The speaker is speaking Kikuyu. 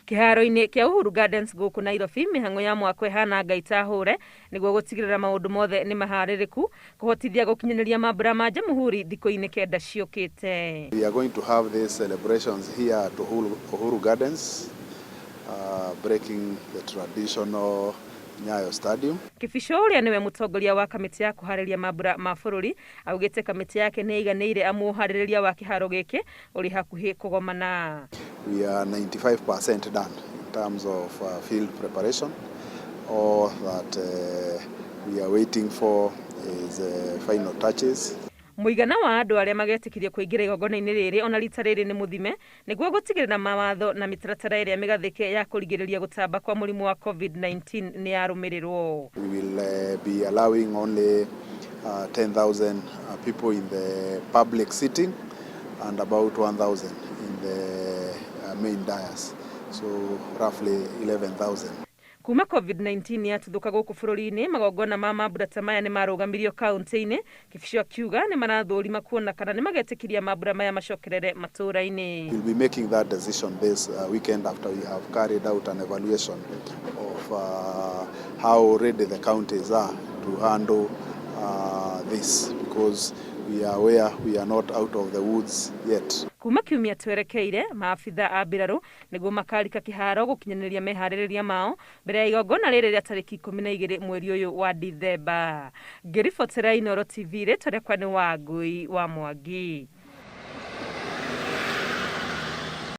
Kĩharo-inĩ kĩa Uhuru Gardens gũkũ Nairobi, mĩhang'o ya mwako ĩhana Ngai ta hũre nĩguo gũtigĩrĩra maũndũ mothe nĩ maharĩrĩku kũhotithia gũkinyanĩria mambura ma Jamhuri thikũ-inĩ 9 ciũkĩte. We are going to have these celebrations here at Uhuru Gardens, breaking the traditional Nyayo Stadium. Kibicho ũrĩa nĩwe mũtongoria wa kamĩtĩ ya kũharĩria mambura ma bũrũri augĩte kamĩtĩ yake nĩ ĩiganĩire amu ũharĩrĩria wa kĩharo gĩkĩ ũrĩ hakuhĩ kũgomana. We are 95% done in terms of field preparation. All that we are waiting for is final touches. Mũigana wa andũ arĩa magetĩkĩrio kũingĩra igongona-inĩ rĩrĩ ona rita rĩrĩ nĩ mũthime nĩguo gũtigĩrĩra mawatho na mĩtaratara ĩrĩa mĩgathĩke ya kũrigĩrĩria gũtamba kwa mũrimũ wa COVID-19 nĩ yarũmĩrĩrwo. We will be allowing only 10,000 people in the public sitting and about 1,000 in the main dais, so roughly 11,000. Kuma COVID-19 yatuthũka gũkũ bũrũri-inĩ, magongona ma mambura ta maya nĩ marũgamirio kaunti-inĩ. Kibicho akiuga nĩ marathũrima kuona kana nĩ magetĩkĩria mambura maya macokerere matũũra-inĩ. We'll be making that decision this weekend after we have carried out an evaluation of how ready the counties are to handle this, because we are aware we are not out of the woods yet. Kuma kiumia twerekeire, maabitha a mbirarũ nĩguo makarika kĩharo gũkinyanĩria meharĩrĩria mao mbere ya igongona rĩrĩ rĩa tarĩki 12 mweri ũyũ wa Dithemba. Ngĩribotera Inooro TV, rĩtwa rĩakwa nĩ Wangui wa Mwangi.